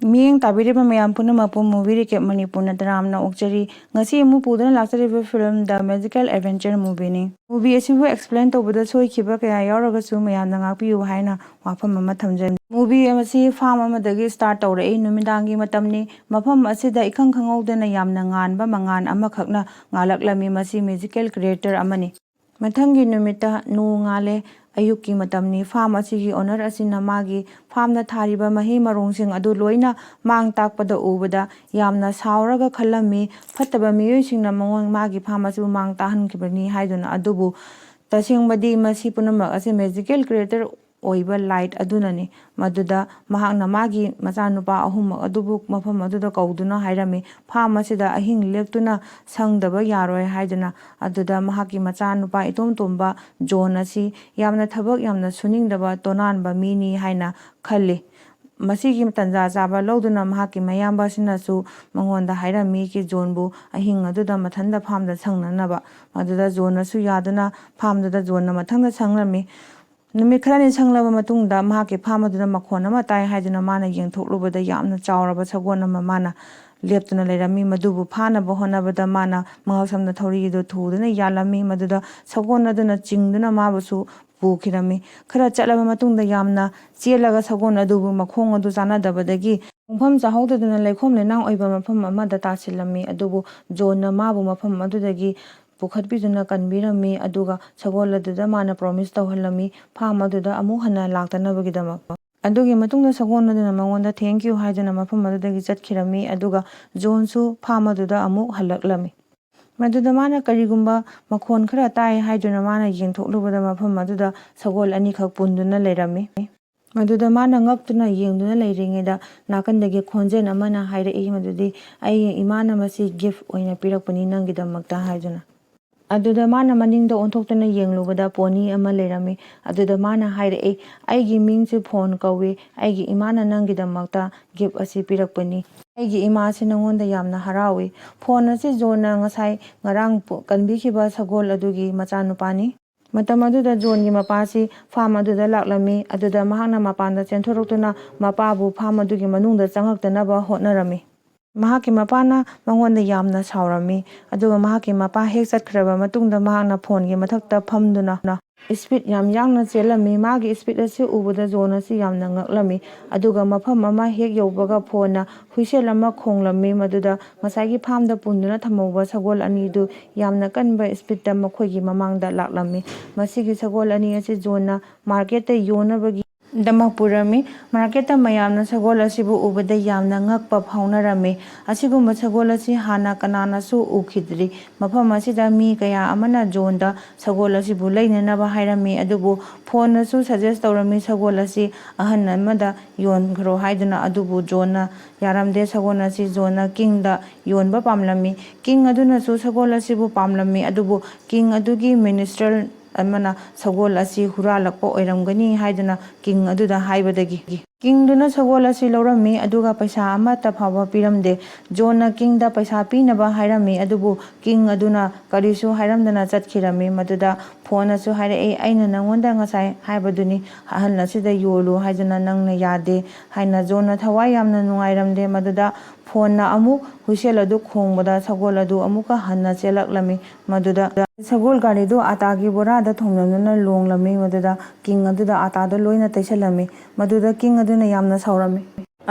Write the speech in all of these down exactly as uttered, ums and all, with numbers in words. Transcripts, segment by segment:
ꯃꯤꯠꯌꯦꯡ ꯇꯥꯕꯤꯔꯤꯕ ꯃꯌꯥꯝ ꯄꯨꯝꯅꯃꯛꯄꯨ Movie Recap ꯃꯅꯤꯄꯨꯔꯅ ꯇꯔꯥꯝꯅ ꯑꯣꯛꯆꯔꯤ꯫ ꯉꯁꯤ ꯑꯃꯨꯛ ꯄꯨꯗꯨꯅ ꯂꯥꯛꯆꯔꯤꯕ film The Magical Adventure Movieꯅꯤ꯫ Movie ꯑꯁꯤꯕꯨ explain ꯇꯧꯕꯗ ꯁꯣꯏꯈꯤꯕ ꯀꯌꯥ ꯌꯥꯎꯔꯒꯁꯨ ꯃꯌꯥꯝꯅ ꯉꯥꯛꯄꯤꯌꯨ ꯍꯥꯏꯅ ꯋꯥꯐꯝ ꯑꯃ ꯊꯝꯖꯔꯤ꯫ Movie ꯑꯁꯤ farm ꯑꯃꯗꯒꯤ start ꯇꯧꯔꯛꯏ꯫ ꯅꯨꯃꯤꯗꯥꯡꯒꯤ ꯃꯇꯝꯅꯤ꯫ ꯃꯐꯝ ꯑꯁꯤꯗ ꯏꯈꯪ ꯈꯪꯍꯧꯗꯅ ꯌꯥꯝꯅ ꯉꯥꯟꯕ ꯃꯉꯥꯜ ꯑꯃꯈꯛꯅ ꯉꯥꯜꯂꯛꯂꯝꯃꯤ꯫ ꯃꯁꯤ magical creature ꯑꯃꯅꯤ꯫ ꯃꯊꯪꯒꯤ ꯅꯨꯃꯤꯠꯇ ꯅꯣꯡ ꯉꯥꯜꯂꯦ꯫ ꯑꯌꯨꯛꯀꯤ ꯃꯇꯝꯅꯤ꯫ Farm ꯑꯁꯤꯒꯤ owner ꯑꯁꯤꯅ ꯃꯥꯒꯤ farmꯗ ꯊꯥꯔꯤꯕ ꯃꯍꯩ ꯃꯔꯣꯡꯁꯤꯡ ꯑꯗꯨ ꯂꯣꯏꯅ ꯃꯥꯡ ꯇꯥꯛꯄꯗ ꯎꯕꯗ ꯌꯥꯝꯅ ꯁꯥꯎꯔꯒ ꯈꯜꯂꯝꯃꯤ꯫ ꯐꯠꯇꯕ ꯃꯤꯑꯣꯏꯁꯤꯡꯅ ꯃꯉꯣꯟ, ꯃꯥꯒꯤ farm ꯑꯁꯤꯕꯨ ꯃꯥꯡ ꯇꯥꯛꯍꯟꯈꯤꯕꯅꯤ ꯍꯥꯏꯗꯨꯅ꯫ ꯑꯗꯨꯕꯨ ꯇꯁꯦꯡꯕꯗꯤ ꯃꯁꯤ ꯄꯨꯝꯅꯃꯛ ꯑꯁꯤ magical creature ꯑꯣꯏꯕ light ꯑꯗꯨꯅꯅꯤ꯫ ꯃꯗꯨꯗ ꯃꯍꯥꯛꯅ ꯃꯥꯒꯤ ꯃꯆꯥꯅꯨꯄꯥ ꯑꯍꯨꯝꯃꯛ ꯑꯗꯨꯕꯨ ꯃꯐꯝ ꯑꯗꯨꯗ ꯀꯧꯗꯨꯅ ꯍꯥꯏꯔꯝꯃꯤ, farm ꯑꯁꯤꯗ ꯑꯍꯤꯡ ꯂꯦꯛꯇꯨꯅ ꯁꯪꯗꯕ ꯌꯥꯔꯣꯏ ꯍꯥꯏꯗꯨꯅ꯫ ꯑꯗꯨꯗ ꯃꯍꯥꯛꯀꯤ ꯃꯆꯥꯅꯨꯄꯥ ꯏꯇꯣꯝ ꯇꯣꯝꯕ ꯖꯣꯟ ꯑꯁꯤ ꯌꯥꯝꯅ ꯊꯕꯛ ꯌꯥꯝꯅ ꯁꯨꯅꯤꯡꯗꯕ ꯇꯣꯅꯥꯟꯕ ꯃꯤꯅꯤ ꯍꯥꯏꯅ ꯈꯜꯂꯤ꯫ ꯃꯁꯤꯒꯤ ꯇꯟꯖꯥ ꯆꯥꯕ ꯂꯧꯗꯨꯅ ꯃꯍꯥꯛꯀꯤ ꯃꯌꯥꯝꯕ ꯑꯁꯤꯅꯁꯨ ꯃꯉꯣꯟꯗ ꯍꯥꯏꯔꯝꯃꯤ ꯀꯤ ꯖꯣꯟꯕꯨ ꯑꯍꯤꯡ ꯑꯗꯨꯗ ꯃꯊꯟꯇ farmꯗ ꯁꯪꯅꯅꯕ꯫ ꯃꯗꯨꯗ ꯖꯣꯟꯅꯁꯨ ꯌꯥꯗꯨꯅ farmꯗꯨꯗ ꯖꯣꯟꯅ ꯃꯊꯟꯇ ꯁꯪꯂꯝꯃꯤ꯫ ꯅꯨꯃꯤꯠ ꯈꯔꯅꯤ ꯁꯪꯂꯕ ꯃꯇꯨꯡꯗ ꯃꯍꯥꯛꯀꯤ farm ꯑꯗꯨꯗ ꯃꯈꯣꯟ ꯑꯃ ꯇꯥꯏ ꯍꯥꯏꯗꯨꯅ ꯃꯥꯅ ꯌꯦꯡꯊꯣꯛꯂꯨꯕꯗ ꯌꯥꯝꯅ ꯆꯥꯎꯔꯕ ꯁꯒꯣꯜ ꯑꯃ ꯃꯥꯅ ꯂꯦꯞꯇꯨꯅ ꯂꯩꯔꯝꯃꯤ꯫ ꯃꯗꯨꯕꯨ ꯐꯥꯅꯕ ꯍꯣꯠꯅꯕꯗ ꯃꯥꯅ ꯃꯉꯛꯁꯝꯗ ꯊꯧꯔꯤ ꯑꯗꯨ ꯊꯨꯗꯨꯅ ꯌꯥꯜꯂꯝꯃꯤ꯫ ꯃꯗꯨꯗ ꯁꯒꯣꯜ ꯑꯗꯨꯅ ꯆꯤꯡꯗꯨꯅ ꯃꯥꯕꯨꯁꯨ ꯄꯨꯈꯤꯔꯝꯃꯤ꯫ ꯈꯔ ꯆꯠꯂꯕ ꯃꯇꯨꯡꯗ ꯌꯥꯝꯅ ꯆꯦꯜꯂꯒ ꯁꯒꯣꯜ ꯑꯗꯨꯕꯨ ꯃꯈꯣꯡ ꯑꯗꯨ ꯆꯥꯅꯗꯕꯗꯒꯤ ꯄꯨꯡꯐꯝ ꯆꯥꯍꯧꯗꯗꯨꯅ ꯂꯩꯈꯣꯝ ꯂꯩꯅꯥꯡ ꯑꯣꯏꯕ ꯃꯐꯝ ꯑꯃꯗ ꯇꯥꯁꯤꯜꯂꯝꯃꯤ꯫ ꯑꯗꯨꯕꯨ ꯖꯣꯟꯅ ꯃꯥꯕꯨ ꯃꯐꯝ ꯑꯗꯨꯗꯒꯤ ꯄꯨꯈꯠꯄꯤꯗꯨꯅ ꯀꯟꯕꯤꯔꯝꯃꯤ꯫ ꯑꯗꯨꯒ ꯁꯒꯣꯜ ꯑꯗꯨꯗ ꯃꯥꯅ promise ꯇꯧꯍꯜꯂꯝꯃꯤ, farm ꯑꯗꯨꯗ ꯑꯃꯨꯛ ꯍꯟꯅ ꯂꯥꯛꯇꯅꯕꯒꯤꯗꯃꯛ꯫ ꯑꯗꯨꯒꯤ ꯃꯇꯨꯡꯗ ꯁꯒꯣꯜ ꯑꯗꯨꯅ ꯃꯉꯣꯟꯗ thank you ꯍꯥꯏꯗꯨꯅ ꯃꯐꯝ ꯑꯗꯨꯗꯒꯤ ꯆꯠꯈꯤꯔꯝꯃꯤ꯫ ꯑꯗꯨꯒ ꯖꯣꯟꯁꯨ farm ꯑꯗꯨꯗ ꯑꯃꯨꯛ ꯍꯜꯂꯛꯂꯝꯃꯤ꯫ ꯃꯗꯨꯗ ꯃꯥꯅ ꯀꯔꯤꯒꯨꯝꯕ ꯃꯈꯣꯟ ꯈꯔ ꯇꯥꯏ ꯍꯥꯏꯗꯨꯅ ꯃꯥꯅ ꯌꯦꯡꯊꯣꯛꯂꯨꯕꯗ ꯃꯐꯝ ꯑꯗꯨꯗ ꯁꯒꯣꯜ ꯑꯅꯤꯈꯛ ꯄꯨꯟꯗꯨꯅ ꯂꯩꯔꯝꯃꯤ꯫ ꯃꯗꯨꯗ ꯃꯥꯅ ꯉꯛꯇꯨꯅ ꯌꯦꯡꯗꯨꯅ ꯂꯩꯔꯤꯉꯩꯗ ꯅꯥꯀꯟꯗꯒꯤ ꯈꯣꯟꯖꯦꯜ ꯑꯃꯅ ꯍꯥꯏꯔꯛꯏ ꯃꯗꯨꯗꯤ, "ꯑꯩꯒꯤ ꯏꯃꯥꯅ ꯃꯁꯤ gift ꯑꯣꯏꯅ ꯄꯤꯔꯛꯄꯅꯤ ꯅꯪꯒꯤꯗꯃꯛꯇ" ꯍꯥꯏꯗꯨꯅ꯫ ꯑꯗꯨꯗ ꯃꯥꯅ ꯃꯅꯤꯡꯗ ꯑꯣꯟꯊꯣꯛꯇꯨꯅ ꯌꯦꯡꯂꯨꯕꯗ pony ꯑꯃ ꯂꯩꯔꯝꯃꯤ꯫ ꯑꯗꯨꯗ ꯃꯥꯅ ꯍꯥꯏꯔꯛꯏ, "ꯑꯩꯒꯤ ꯃꯤꯡꯁꯦ ꯐꯣꯟ ꯀꯧꯏ꯫ ꯑꯩꯒꯤ ꯏꯃꯥꯅ ꯅꯪꯒꯤꯗꯃꯛꯇ gift ꯑꯁꯤ ꯄꯤꯔꯛꯄꯅꯤ꯫ ꯑꯩꯒꯤ ꯏꯃꯥꯁꯤ ꯅꯪꯉꯣꯟꯗ ꯌꯥꯝꯅ ꯍꯔꯥꯎꯏ꯫ ꯐꯣꯟ ꯑꯁꯤ ꯖꯣꯟꯅ ꯉꯁꯥꯏ ꯉꯔꯥꯡ ꯄꯨ-, ꯀꯟꯕꯤꯈꯤꯕ ꯁꯒꯣꯜ ꯑꯗꯨꯒꯤ ꯃꯆꯥꯅꯨꯄꯥꯅꯤ"꯫ ꯃꯇꯝ ꯑꯗꯨꯗ ꯖꯣꯟꯒꯤ ꯃꯄꯥꯁꯤ ꯐꯥꯝ ꯑꯗꯨꯗ ꯂꯥꯛꯂꯝꯃꯤ꯫ ꯑꯗꯨꯗ ꯃꯍꯥꯛꯅ ꯃꯄꯥꯟꯗ ꯆꯦꯟꯊꯣꯔꯛꯇꯨꯅ ꯃꯄꯥꯕꯨ ꯐꯥꯝ ꯑꯗꯨꯒꯤ ꯃꯅꯨꯡꯗ ꯆꯪꯉꯛꯇꯅꯕ ꯍꯣꯠꯅꯔꯝꯃꯤ꯫ ꯃꯍꯥꯛꯀꯤ ꯃꯄꯥꯅ ꯃꯉꯣꯟꯗ ꯌꯥꯝꯅ ꯁꯥꯎꯔꯝꯃꯤ꯫ ꯑꯗꯨꯒ ꯃꯍꯥꯛꯀꯤ ꯃꯄꯥ ꯍꯦꯛ ꯆꯠꯈ꯭ꯔꯕ ꯃꯇꯨꯡꯗ ꯃꯍꯥꯛꯅ ꯐꯣꯟꯒꯤ ꯃꯊꯛꯇ ꯐꯝꯗꯨꯅ ꯏꯁꯄꯤꯠ ꯌꯥꯝ ꯌꯥꯡꯅ ꯆꯦꯜꯂꯝꯃꯤ꯫ ꯃꯥꯒꯤ ꯏꯁꯄꯤꯠ ꯑꯁꯤ ꯎꯕꯗ ꯖꯣꯟ ꯑꯁꯤ ꯌꯥꯝꯅ ꯉꯛꯂꯝꯃꯤ꯫ ꯑꯗꯨꯒ ꯃꯐꯝ ꯑꯃ ꯍꯦꯛ ꯌꯧꯕꯒ ꯐꯣꯟꯅ ꯍꯨꯏꯁꯦꯜ ꯑꯃ ꯈꯣꯡꯂꯝꯃꯤ꯫ ꯃꯗꯨꯗ ꯉꯁꯥꯏꯒꯤ ꯐꯥꯝꯗ ꯄꯨꯟꯗꯨꯅ ꯊꯝꯍꯧꯕ ꯁꯒꯣꯜ ꯑꯅꯤꯗꯨ ꯌꯥꯝꯅ ꯀꯟꯕ ꯏꯁꯄꯤꯠꯇ ꯃꯈꯣꯏꯒꯤ ꯃꯃꯥꯡꯗ ꯂꯥꯛꯂꯝꯃꯤ꯫ ꯃꯁꯤꯒꯤ ꯁꯒꯣꯜ ꯑꯅꯤ ꯑꯁꯤ ꯖꯣꯟꯅ ꯃꯥꯔꯀꯦꯠꯇ ꯌꯣꯟꯅꯕꯒꯤ ꯗꯃꯛ ꯄꯨꯔꯝꯃꯤ꯫ ꯃꯥꯔꯀꯦꯠꯇ ꯃꯌꯥꯝꯅ ꯁꯒꯣꯜ ꯑꯁꯤꯕꯨ ꯎꯕꯗ ꯌꯥꯝꯅ ꯉꯛꯄ ꯐꯥꯎꯅꯔꯝꯃꯤ꯫ ꯑꯁꯤꯒꯨꯝꯕ ꯁꯒꯣꯜ ꯑꯁꯤ ꯍꯥꯟꯅ ꯀꯅꯥꯅꯁꯨ ꯎꯈꯤꯗ꯭ꯔꯤ꯫ ꯃꯐꯝ ꯑꯁꯤꯗ ꯃꯤ ꯀꯌꯥ ꯑꯃꯅ ꯖꯣꯟꯗ ꯁꯒꯣꯜ ꯑꯁꯤꯕꯨ ꯂꯩꯅꯅꯕ ꯍꯥꯏꯔꯝꯃꯤ, ꯑꯗꯨꯕꯨ ꯐꯣꯟꯅꯁꯨ ꯁꯖꯦꯁ ꯇꯧꯔꯝꯃꯤ ꯁꯒꯣꯜ ꯑꯁꯤ ꯑꯍꯟ ꯑꯃꯗ ꯌꯣꯟꯈ꯭ꯔꯣ ꯍꯥꯏꯗꯨꯅ, ꯑꯗꯨꯕꯨ ꯖꯣꯟꯅ ꯌꯥꯔꯝꯗꯦ꯫ ꯁꯒꯣꯜ ꯑꯁꯤ ꯖꯣꯟꯅ ꯀꯤꯡꯗ ꯌꯣꯟꯕ ꯄꯥꯝꯂꯝꯃꯤ꯫ ꯀꯤꯡ ꯑꯗꯨꯅꯁꯨ ꯁꯒꯣꯜ ꯑꯁꯤꯕꯨ ꯄꯥꯝꯂꯝꯃꯤ, ꯑꯗꯨꯕꯨ ꯀꯤꯡ ꯑꯗꯨꯒꯤ ꯃꯤꯅꯤꯁꯇꯔ ꯑꯃꯅ ꯁꯒꯣꯜ ꯑꯁꯤ ꯍꯨꯔꯥꯜꯂꯛꯄ ꯑꯣꯏꯔꯝꯒꯅꯤ ꯍꯥꯏꯗꯨꯅ ꯀꯤꯡ ꯑꯗꯨꯗ ꯍꯥꯏꯕꯗꯒꯤ ꯀꯤꯡꯗꯨꯅ ꯁꯒꯣꯜ ꯑꯁꯤ ꯂꯧꯔꯝꯃꯤ, ꯑꯗꯨꯒ ꯄꯩꯁꯥ ꯑꯃꯠꯇ ꯐꯥꯎꯕ ꯄꯤꯔꯝꯗꯦ꯫ ꯖꯣꯟꯅ ꯀꯤꯡꯗ ꯄꯩꯁꯥ ꯄꯤꯅꯕ ꯍꯥꯏꯔꯝꯃꯤ, ꯑꯗꯨꯕꯨ ꯀꯤꯡ ꯑꯗꯨꯅ ꯀꯔꯤꯁꯨ ꯍꯥꯏꯔꯝꯗꯅ ꯆꯠꯈꯤꯔꯝꯃꯤ꯫ ꯃꯗꯨꯗ ꯐꯣꯟꯅꯁꯨ ꯍꯥꯏꯔꯛꯏ, "ꯑꯩꯅ ꯅꯪꯉꯣꯟꯗ ꯉꯁꯥꯏ ꯍꯥꯏꯕꯗꯨꯅꯤ, ꯑꯍꯜ ꯑꯁꯤꯗ ꯌꯣꯜꯂꯨ ꯍꯥꯏꯗꯨꯅ ꯅꯪꯅ ꯌꯥꯗꯦ" ꯍꯥꯏꯅ꯫ ꯖꯣꯟꯅ ꯊꯋꯥꯏ ꯌꯥꯝꯅ ꯅꯨꯡꯉꯥꯏꯔꯝꯗꯦ꯫ ꯃꯗꯨꯗ ꯐꯣꯟꯅ ꯑꯃꯨꯛ ꯍꯨꯏꯁꯦꯜ ꯑꯗꯨ ꯈꯣꯡꯕꯗ ꯁꯒꯣꯜ ꯑꯗꯨ ꯑꯃꯨꯛꯀ ꯍꯟꯅ ꯆꯦꯜꯂꯛꯂꯝꯃꯤ꯫ ꯃꯗꯨꯗ ꯁꯒꯣꯜ ꯒꯥꯔꯤꯗꯨ ꯑꯇꯥꯒꯤ ꯕꯣꯔꯥꯗ ꯊꯣꯝꯂꯝꯗꯨꯅ ꯂꯣꯡꯂꯝꯃꯤ꯫ ꯃꯗꯨꯗ ꯀꯤꯡ ꯑꯗꯨꯗ ꯑꯇꯥꯗ ꯂꯣꯏꯅ ꯇꯩꯁꯜꯂꯝꯃꯤ꯫ ꯃꯗꯨꯗ ꯀꯤꯡ ꯑꯗꯨꯅ ꯌꯥꯝꯅ ꯁꯥꯎꯔꯝꯃꯤ꯫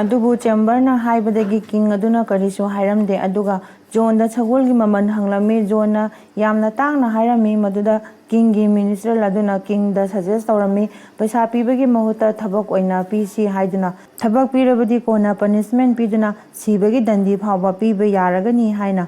ꯑꯗꯨꯕꯨ ꯆꯦꯝꯕꯔꯅ ꯍꯥꯏꯕꯗꯒꯤ ꯀꯤꯡ ꯑꯗꯨꯅ ꯀꯔꯤꯁꯨ ꯍꯥꯏꯔꯝꯗꯦ꯫ ꯑꯗꯨꯒ ꯖꯣꯟꯗ ꯁꯒꯣꯜꯒꯤ ꯃꯃꯜ ꯍꯪꯂꯝꯃꯤ꯫ ꯖꯣꯟꯅ ꯌꯥꯝꯅ ꯇꯥꯡꯅ ꯍꯥꯏꯔꯝꯃꯤ꯫ ꯃꯗꯨꯗ ꯀꯤꯡꯒꯤ ꯃꯤꯅꯤꯁꯇꯔ ꯑꯗꯨꯅ ꯀꯤꯡꯗ ꯁꯖꯦꯁ ꯇꯧꯔꯝꯃꯤ, "ꯄꯩꯁꯥ ꯄꯤꯕꯒꯤ ꯃꯍꯨꯠꯇ ꯊꯕꯛ ꯑꯣꯏꯅ ꯄꯤꯁꯤ" ꯍꯥꯏꯗꯨꯅ꯫ "ꯊꯕꯛ ꯄꯤꯔꯕꯗꯤ ꯀꯣꯟꯅ ꯄꯅꯤꯁꯃꯦꯟ ꯄꯤꯗꯨꯅ ꯁꯤꯕꯒꯤ ꯗꯟꯗꯤ ꯐꯥꯎꯕ ꯄꯤꯕ ꯌꯥꯔꯒꯅꯤ" ꯍꯥꯏꯅ꯫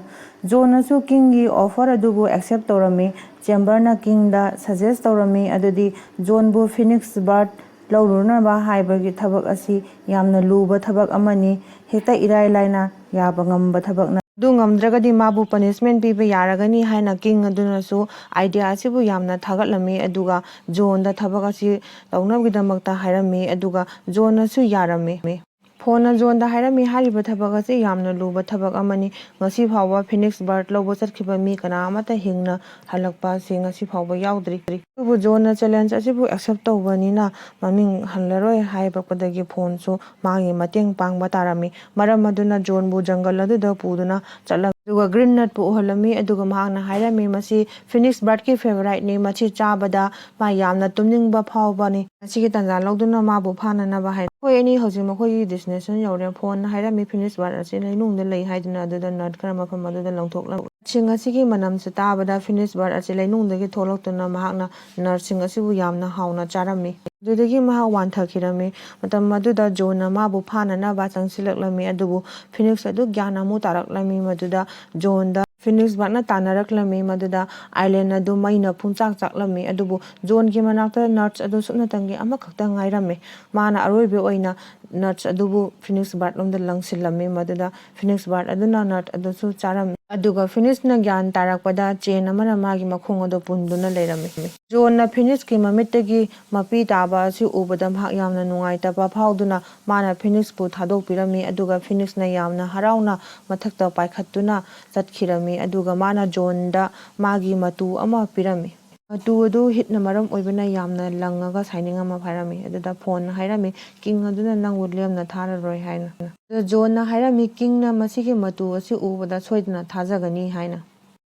ꯖꯣꯟꯅꯁꯨ ꯀꯤꯡꯒꯤ ꯑꯣꯐꯔ ꯑꯗꯨꯕꯨ ꯑꯦꯛꯁꯦꯞ ꯇꯧꯔꯝꯃꯤ꯫ ꯆꯦꯝꯕꯔꯅ ꯀꯤꯡꯗ ꯁꯖꯦꯁ ꯇꯧꯔꯝꯃꯤ, ꯑꯗꯨꯗꯤ ꯖꯣꯟꯕꯨ ꯐꯤꯅꯤꯛꯁ ꯕꯥꯔꯠ ꯂꯧꯔꯨꯅꯕ ꯍꯥꯏꯕꯒꯤ ꯊꯕꯛ ꯑꯁꯤ ꯌꯥꯝꯅ ꯂꯨꯕ ꯊꯕꯛ ꯑꯃꯅꯤ, ꯍꯦꯛꯇ ꯏꯔꯥꯏ ꯂꯥꯏꯅ ꯌꯥꯕ ꯉꯝꯕ ꯊꯕꯛꯅ꯫ ꯑꯗꯨ ꯉꯝꯗ꯭ꯔꯒꯗꯤ ꯃꯥꯕꯨ ꯄꯅꯤꯁꯃꯦꯟ ꯄꯤꯕ ꯌꯥꯔꯒꯅꯤ ꯍꯥꯏꯅ ꯀꯤꯡ ꯑꯗꯨꯅꯁꯨ ꯑꯥꯏꯗꯤꯌꯥ ꯑꯁꯤꯕꯨ ꯌꯥꯝꯅ ꯊꯥꯒꯠꯂꯝꯃꯤ, ꯑꯗꯨꯒ ꯖꯣꯟꯗ ꯊꯕꯛ ꯑꯁꯤ ꯇꯧꯅꯕꯒꯤꯗꯃꯛꯇ ꯍꯥꯏꯔꯝꯃꯤ, ꯑꯗꯨꯒ ꯖꯣꯟꯅꯁꯨ ꯌꯥꯔꯝꯃꯤ꯫ ꯐꯣꯟꯅ ꯖꯣꯟꯗ ꯍꯥꯏꯔꯝꯃꯤ, "ꯍꯥꯏꯔꯤꯕ ꯊꯕꯛ ꯑꯁꯤ ꯌꯥꯝꯅ ꯂꯨꯕ ꯊꯕꯛ ꯑꯃꯅꯤ꯫ ꯉꯁꯤ ꯐꯥꯎꯕ ꯐꯤꯅꯤꯛꯁ ꯕꯥꯔꯠ ꯂꯧꯕ ꯆꯠꯈꯤꯕ ꯃꯤ ꯀꯅꯥ ꯑꯃꯠꯇ ꯍꯤꯡꯅ ꯍꯜꯂꯛꯄ ꯑꯁꯤ ꯉꯁꯤ ꯐꯥꯎꯕ ꯌꯥꯎꯗ꯭ꯔꯤ꯫" ꯑꯗꯨꯕꯨ ꯖꯣꯟꯅ ꯆꯦꯂꯦꯟꯖ ꯑꯁꯤꯕꯨ ꯑꯦꯛꯁꯦꯞ ꯇꯧꯕꯅꯤꯅ ꯃꯃꯤꯡ ꯍꯜꯂꯔꯣꯏ ꯍꯥꯏꯔꯛꯄꯗꯒꯤ ꯐꯣꯟꯁꯨ ꯃꯥꯒꯤ ꯃꯇꯦꯡ ꯄꯥꯡꯕ ꯇꯥꯔꯝꯃꯤ꯫ ꯃꯔꯝ ꯑꯗꯨꯅ ꯖꯣꯟꯕꯨ ꯖꯪꯒꯜ ꯑꯗꯨꯗ ꯄꯨꯗꯨꯅ ꯆꯠꯂꯝꯃꯤ꯫ ꯑꯗꯨꯒ ꯒ꯭ꯔꯤꯟ ꯅꯠꯄꯨ ꯎꯍꯜꯂꯝꯃꯤ꯫ ꯑꯗꯨꯒ ꯃꯍꯥꯛꯅ ꯍꯥꯏꯔꯝꯃꯤ, "ꯃꯁꯤ ꯐꯤꯅꯤꯛꯁ ꯕꯥꯔꯠꯀꯤ ꯐꯦꯚꯣꯔꯥꯏꯠꯅꯤ꯫ ꯃꯁꯤ ꯆꯥꯕꯗ ꯃꯥ ꯌꯥꯝꯅ ꯇꯨꯝꯅꯤꯡꯕ ꯐꯥꯎꯕꯅꯤ꯫ ꯃꯁꯤꯒꯤ ꯇꯥꯟꯖꯥ ꯂꯧꯗꯨꯅ ꯃꯥꯕꯨ ꯐꯥꯅꯅꯕ ꯍꯥꯏ꯫" ꯃꯈꯣꯏ ꯑꯅꯤ ꯍꯧꯖꯤꯛ ꯃꯈꯣꯏꯒꯤ ꯗꯦꯁꯇꯤꯅꯦꯁꯟ ꯌꯧꯔꯦ꯫ ꯐꯣꯟꯅ ꯍꯥꯏꯔꯝꯃꯤ, "ꯐꯤꯅꯤꯛꯁ ꯕꯥꯔꯠ ꯑꯁꯤ ꯂꯩꯅꯨꯡꯗ ꯂꯩ" ꯍꯥꯏꯗꯨꯅ꯫ ꯑꯗꯨꯗ ꯅꯠ ꯈꯔ ꯃꯐꯝ ꯑꯗꯨꯗ ꯂꯪꯊꯣꯛꯂꯝꯃꯤ꯫ ꯁꯤꯡ ꯑꯁꯤꯒꯤ ꯃꯅꯝꯁꯤ ꯇꯥꯕꯗ ꯐꯤꯅꯤꯛꯁ ꯕꯥꯔꯠ ꯑꯁꯤ ꯂꯩꯅꯨꯡꯗꯒꯤ ꯊꯣꯛꯂꯛꯇꯨꯅ ꯃꯍꯥꯛꯅ ꯅꯠꯁꯤꯡ ꯑꯁꯤꯕꯨ ꯌꯥꯝꯅ ꯍꯥꯎꯅ ꯆꯥꯔꯝꯃꯤ꯫ ꯑꯗꯨꯗꯒꯤ ꯃꯍꯥꯛ ꯋꯥꯟꯊꯈꯤꯔꯝꯃꯤ꯫ ꯃꯇꯝ ꯑꯗꯨꯗ ꯖꯣꯟꯅ ꯃꯥꯕꯨ ꯐꯥꯅꯅꯕ ꯆꯪꯁꯤꯜꯂꯛꯂꯝꯃꯤ꯫ ꯑꯗꯨꯕꯨ ꯐꯤꯅꯤꯛꯁ ꯑꯗꯨ ꯒ꯭ꯌꯥꯟ ꯑꯃꯨꯛ ꯇꯥꯔꯛꯂꯝꯃꯤ꯫ ꯃꯗꯨꯗ ꯖꯣꯟꯗ ꯐꯤꯅꯤꯛꯁ ꯕꯥꯔꯠꯅ ꯇꯥꯟꯅꯔꯛꯂꯝꯃꯤ꯫ ꯃꯗꯨꯗ ꯑꯥꯏꯂꯦꯟ ꯑꯗꯨ ꯃꯩꯅ ꯄꯨꯡꯆꯥꯛ ꯆꯥꯛꯂꯝꯃꯤ꯫ ꯑꯗꯨꯕꯨ ꯖꯣꯟꯒꯤ ꯃꯅꯥꯛꯇ ꯅꯠꯁ ꯑꯗꯨ ꯁꯨꯞꯅꯇꯪꯒꯤ ꯑꯃꯈꯛꯇ ꯉꯥꯏꯔꯝꯃꯤ꯫ ꯃꯥꯅ ꯑꯔꯣꯏꯕ ꯑꯣꯏꯅ ꯅꯠꯁ ꯑꯗꯨꯕꯨ ꯐꯤꯅꯤꯛꯁ ꯕꯥꯔꯠ ꯂꯣꯝꯗ ꯂꯪꯁꯤꯜꯂꯝꯃꯤ꯫ ꯃꯗꯨꯗ ꯐꯤꯅꯤꯛꯁ ꯕꯥꯔꯠ ꯑꯗꯨꯅ ꯅꯠ ꯑꯗꯨꯁꯨ ꯆꯥꯔꯝꯃꯤ꯫ ꯑꯗꯨꯒ ꯐꯤꯅꯤꯛꯁꯅ ꯒ꯭ꯌꯥꯟ ꯇꯥꯔꯛꯄꯗ ꯆꯦꯟ ꯑꯃꯅ ꯃꯥꯒꯤ ꯃꯈꯣꯡ ꯑꯗꯨ ꯄꯨꯟꯗꯨꯅ ꯂꯩꯔꯝꯃꯤ꯫ ꯖꯣꯟꯅ ꯐꯤꯅꯤꯛꯁꯀꯤ ꯃꯃꯤꯠꯇꯒꯤ ꯃꯄꯤ ꯇꯥꯕ ꯑꯁꯤ ꯎꯕꯗ ꯃꯍꯥꯛ ꯌꯥꯝꯅ ꯅꯨꯡꯉꯥꯏꯇꯕ ꯐꯥꯎꯗꯨꯅ ꯃꯥꯅ ꯐꯤꯅꯤꯛꯁꯄꯨ ꯊꯥꯗꯣꯛꯄꯤꯔꯝꯃꯤ꯫ ꯑꯗꯨꯒ ꯐꯤꯅꯤꯛꯁꯅ ꯌꯥꯝꯅ ꯍꯔꯥꯎꯅ ꯃꯊꯛꯇ ꯄꯥꯏꯈꯠꯇꯨꯅ ꯆꯠꯈꯤꯔꯝꯃꯤ꯫ ꯑꯗꯨꯒ ꯃꯥꯅ ꯖꯣꯟꯗ ꯃꯥꯒꯤ ꯃꯇꯨ ꯑꯃ ꯄꯤꯔꯝꯃꯤ꯫ ꯃꯇꯨ ꯑꯗꯨ ꯍꯤꯠꯅ ꯃꯔꯝ ꯑꯣꯏꯕꯅ ꯌꯥꯝꯅ ꯂꯪꯉꯒ ꯁꯥꯏꯅꯤꯡ ꯑꯃ ꯐꯥꯏꯔꯝꯃꯤ꯫ ꯑꯗꯨꯗ ꯐꯣꯟꯅ ꯍꯥꯏꯔꯝꯃꯤ, "ꯀꯤꯡ ꯑꯗꯨꯅ ꯅꯪꯕꯨ ꯂꯦꯝꯅ ꯊꯥꯔꯔꯣꯏ" ꯍꯥꯏꯅ꯫ ꯑꯗꯨꯗ ꯖꯣꯟꯅ ꯍꯥꯏꯔꯝꯃꯤ, "ꯀꯤꯡꯅ ꯃꯁꯤꯒꯤ ꯃꯇꯨ ꯑꯁꯤ ꯎꯕꯗ ꯁꯣꯏꯗꯅ ꯊꯥꯖꯒꯅꯤ" ꯍꯥꯏꯅ꯫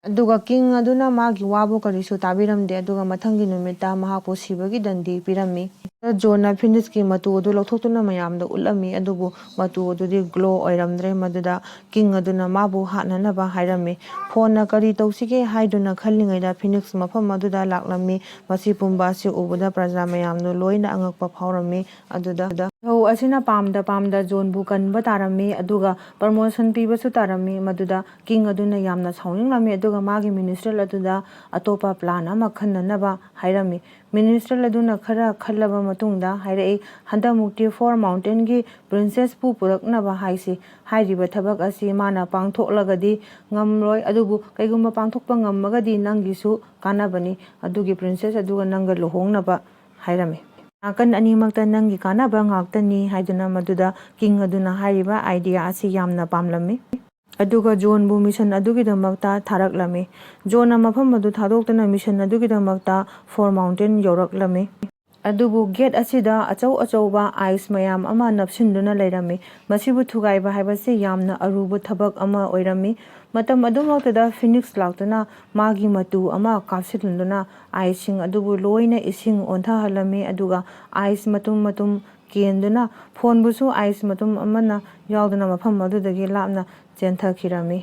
ꯑꯗꯨꯒ ꯀꯤꯡ ꯑꯗꯨꯅ ꯃꯥꯒꯤ ꯋꯥꯕꯨ ꯀꯔꯤꯁꯨ ꯇꯥꯕꯤꯔꯝꯗꯦ꯫ ꯑꯗꯨꯒ ꯃꯊꯪꯒꯤ ꯅꯨꯃꯤꯠꯇ ꯃꯍꯥꯛꯄꯨ ꯁꯤꯕꯒꯤ ꯗꯟꯗꯤ ꯄꯤꯔꯝꯃꯤ꯫ ꯖꯣꯟꯅ ꯐꯤꯅꯤꯛꯁꯀꯤ ꯃꯇꯨ ꯑꯗꯨ ꯂꯧꯊꯣꯛꯇꯨꯅ ꯃꯌꯥꯝꯗ ꯎꯠꯂꯝꯃꯤ, ꯑꯗꯨꯕꯨ ꯃꯇꯨ ꯑꯗꯨꯗꯤ ꯒ꯭ꯂꯣ ꯑꯣꯏꯔꯝꯗ꯭ꯔꯦ꯫ ꯃꯗꯨꯗ ꯀꯤꯡ ꯑꯗꯨꯅ ꯃꯥꯕꯨ ꯍꯥꯠꯅꯅꯕ ꯍꯥꯏꯔꯝꯃꯤ꯫ ꯐꯣꯟꯅ ꯀꯔꯤ ꯇꯧꯁꯤꯒꯦ ꯍꯥꯏꯗꯨꯅ ꯈꯜꯂꯤꯉꯩꯗ ꯐꯤꯅꯤꯛꯁ ꯃꯐꯝ ꯑꯗꯨꯗ ꯂꯥꯛꯂꯝꯃꯤ꯫ ꯃꯁꯤ ꯄꯨꯝꯕ ꯑꯁꯤ ꯎꯕꯗ ꯄ꯭ꯔꯖꯥ ꯃꯌꯥꯝꯗꯨ ꯂꯣꯏꯅ ꯑꯉꯛꯄ ꯐꯥꯎꯔꯝꯃꯤ꯫ ꯑꯗꯨꯗ ꯏꯍꯧ ꯑꯁꯤꯅ ꯄꯥꯝꯗ ꯄꯥꯝꯗ ꯖꯣꯟꯕꯨ ꯀꯟꯕ ꯇꯥꯔꯝꯃꯤ, ꯑꯗꯨꯒ ꯄ꯭ꯔꯃꯣꯁꯟ ꯄꯤꯕꯁꯨ ꯇꯥꯔꯝꯃꯤ꯫ ꯃꯗꯨꯗ ꯀꯤꯡ ꯑꯗꯨꯅ ꯌꯥꯝꯅ ꯁꯥꯎꯅꯤꯡꯂꯝꯃꯤ, ꯑꯗꯨꯒ ꯃꯥꯒꯤ ꯃꯤꯅꯤꯁꯇ꯭ꯔꯤ ꯑꯗꯨꯗ ꯑꯇꯣꯞꯄ ꯄ꯭ꯂꯥꯟ ꯑꯃ ꯈꯟꯅꯅꯕ ꯍꯥꯏꯔꯝꯃꯤ꯫ ꯃꯤꯅꯤꯁꯇ꯭ꯔꯤ ꯑꯗꯨꯅ ꯈꯔ ꯈꯜꯂꯕ ꯃꯇꯨꯡꯗ ꯍꯥꯏꯔꯛꯏ, "ꯍꯟꯗꯛꯃꯨꯛꯇꯤ ꯐꯣꯔ ꯃꯥꯎꯟꯇꯦꯟꯒꯤ ꯄ꯭ꯔꯤꯟꯁꯦꯁꯄꯨ ꯄꯨꯔꯛꯅꯕ ꯍꯥꯏꯁꯤ꯫ ꯍꯥꯏꯔꯤꯕ ꯊꯕꯛ ꯑꯁꯤ ꯃꯥꯅ ꯄꯥꯡꯊꯣꯛꯂꯒꯗꯤ ꯉꯝꯂꯣꯏ, ꯑꯗꯨꯕꯨ ꯀꯩꯒꯨꯝꯕ ꯄꯥꯡꯊꯣꯛꯄ ꯉꯝꯃꯒꯗꯤ ꯅꯪꯒꯤꯁꯨ ꯀꯥꯟꯅꯕꯅꯤ꯫ ꯑꯗꯨꯒꯤ ꯄ꯭ꯔꯤꯟꯁꯦꯁ ꯑꯗꯨꯒ ꯅꯪꯒ ꯂꯨꯍꯣꯡꯅꯕ" ꯍꯥꯏꯔꯝꯃꯤ꯫ ꯅꯥꯀꯟ ꯑꯅꯤꯃꯛꯇ ꯅꯪꯒꯤ ꯀꯥꯟꯅꯕ ꯉꯥꯛꯇꯅꯤ" ꯍꯥꯏꯗꯨꯅ ꯃꯗꯨꯗ ꯀꯤꯡ ꯑꯗꯨꯅ ꯍꯥꯏꯔꯤꯕ ꯑꯥꯏꯗꯤꯌꯥ ꯑꯁꯤ ꯌꯥꯝꯅ ꯄꯥꯝꯂꯝꯃꯤ꯫ ꯑꯗꯨꯒ ꯖꯣꯟꯕꯨ ꯃꯤꯁꯟ ꯑꯗꯨꯒꯤꯗꯃꯛꯇ ꯊꯥꯔꯛꯂꯝꯃꯤ꯫ ꯖꯣꯟꯅ ꯃꯐꯝ ꯑꯗꯨ ꯊꯥꯗꯣꯛꯇꯨꯅ ꯃꯤꯁꯟ ꯑꯗꯨꯒꯤꯗꯃꯛꯇ ꯐꯣꯔ ꯃꯥꯎꯟꯇꯦꯟ ꯌꯧꯔꯛꯂꯝꯃꯤ꯫ ꯑꯗꯨꯕꯨ ꯒꯦꯠ ꯑꯁꯤꯗ ꯑꯆꯧ ꯑꯆꯧꯕ ꯑꯥꯏꯁ ꯃꯌꯥꯝ ꯑꯃ ꯅꯞꯁꯤꯟꯗꯨꯅ ꯂꯩꯔꯝꯃꯤ꯫ ꯃꯁꯤꯕꯨ ꯊꯨꯒꯥꯏꯕ ꯍꯥꯏꯕꯁꯤ ꯌꯥꯝꯅ ꯑꯔꯨꯕ ꯊꯕꯛ ꯑꯃ ꯑꯣꯏꯔꯝꯃꯤ꯫ ꯃꯇꯝ ꯑꯗꯨꯃꯛꯇꯗ ꯐꯤꯅꯤꯛꯁ ꯂꯥꯛꯇꯨꯅ ꯃꯥꯒꯤ ꯃꯇꯨ ꯑꯃ ꯀꯥꯞꯁꯤꯟꯗꯨꯅ ꯑꯥꯏꯁꯁꯤꯡ ꯑꯗꯨꯕꯨ ꯂꯣꯏꯅ ꯏꯁꯤꯡ ꯑꯣꯟꯊꯍꯜꯂꯝꯃꯤ, ꯑꯗꯨꯒ ꯑꯥꯏꯁ ꯃꯇꯨꯝ ꯃꯇꯨꯝ ꯀꯦꯟꯗꯨꯅ ꯐꯣꯟꯕꯨꯁꯨ ꯑꯥꯏꯁ ꯃꯇꯨꯝ ꯑꯃꯅ ꯌꯥꯎꯗꯨꯅ ꯃꯐꯝ ꯑꯗꯨꯗꯒꯤ ꯂꯥꯞꯅ ꯆꯦꯟꯊꯈꯤꯔꯝꯃꯤ꯫